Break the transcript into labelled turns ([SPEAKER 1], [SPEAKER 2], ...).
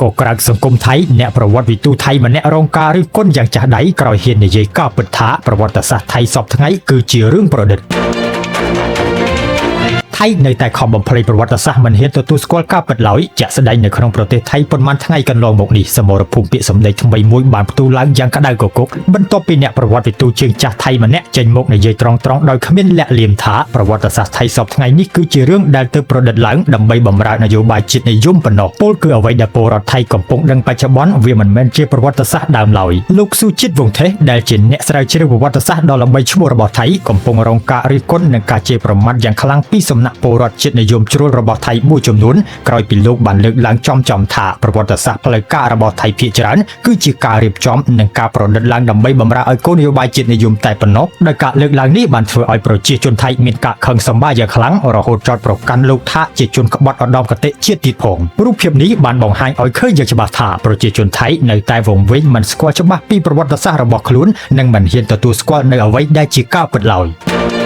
[SPEAKER 1] ក៏ក្រើកសង្គមថៃអ្នកប្រវត្តិវិទូថៃម្នាក់រងការរិះគន់យ៉ាងចាស់ដៃក្រោយហ៊ាននិយាយការពិតថាប្រវត្តិសាស្ត្រថៃសពថ្ងៃគឺជារឿងប្រឌិត ថៃនៅតែខំបំភ្លៃប្រវត្តិសាស្ត្រមិនហ៊ានទទួលស្គាល់ការពិតឡើយជាក់ស្ដែងនៅក្នុងប្រទេសថៃប៉ុន្មានថ្ងៃកន្លងមកនេះសមរភូមិពាក្យសម្ដីថ្មីមួយបានផ្ទុះឡើងយ៉ាងក្តៅគគុកបន្ទាប់ពីអ្នកប្រវត្តិវិទូជើងចាស់ថៃម្នាក់ចេញមកនិយាយត្រង់ៗដោយគ្មានលាក់លៀមថាប្រវត្តិសាស្ត្រថៃសពថ្ងៃនេះគឺជារឿងដែលទើបប្រឌិតឡើងដើម្បីបម្រើនយោបាយជាតិនិយមប៉ុណ្ណោះពលគឺអ្វីដែលពលរដ្ឋថៃកំពុងដឹងបច្ចុប្បន្នវាមិនមែនជាប្រវត្តិសាស្ត្រដើមឡើយលោកស៊ូជាតិវង្សថេសដែលជាអ្នកស្រាវជ្រាវប្រវត្តិសាស្ត្រដ៏ល្បីឈ្មោះរបស់ថៃកំពុងរងការរិះគន់និងការជេរប្រមាថយ៉ាងខ្លាំងពីសំណាក់ពលរដ្ឋជាតិនិយមជ្រុលរបស់ថៃមួយចំនួនក្រោយពីលោកបានលើកឡើងចំៗថាប្រវត្តិសាស្ត្រផ្លូវការរបស់ថៃភាគច្រើនគឺជាការរៀបចំនិងការប្រឌិតឡើងដើម្បីបម្រើឲ្យគោលនយោបាយជាតិនិយមតែប៉ុណ្ណោះដោយការលើកឡើងនេះបានធ្វើឲ្យប្រជាជនថៃមានការខឹងសម្បារយ៉ាងខ្លាំងរហូតចោទប្រកាន់លោកថាជាជនក្បត់ឧត្តមគតិជាតិទៀតផងរូបភាពនេះបានបង្ហាញឲ្យឃើញយ៉ាងច្បាស់ថាប្រជាជនថៃនៅតែវង្វេងមិនស្គាល់ច្បាស់ពីប្រវត្តិសាស្ត្ររបស់ខ្លួននិងមិនហ៊ានទទួលស្គាល់នៅអ្វីដែលជាការពិតឡើយ។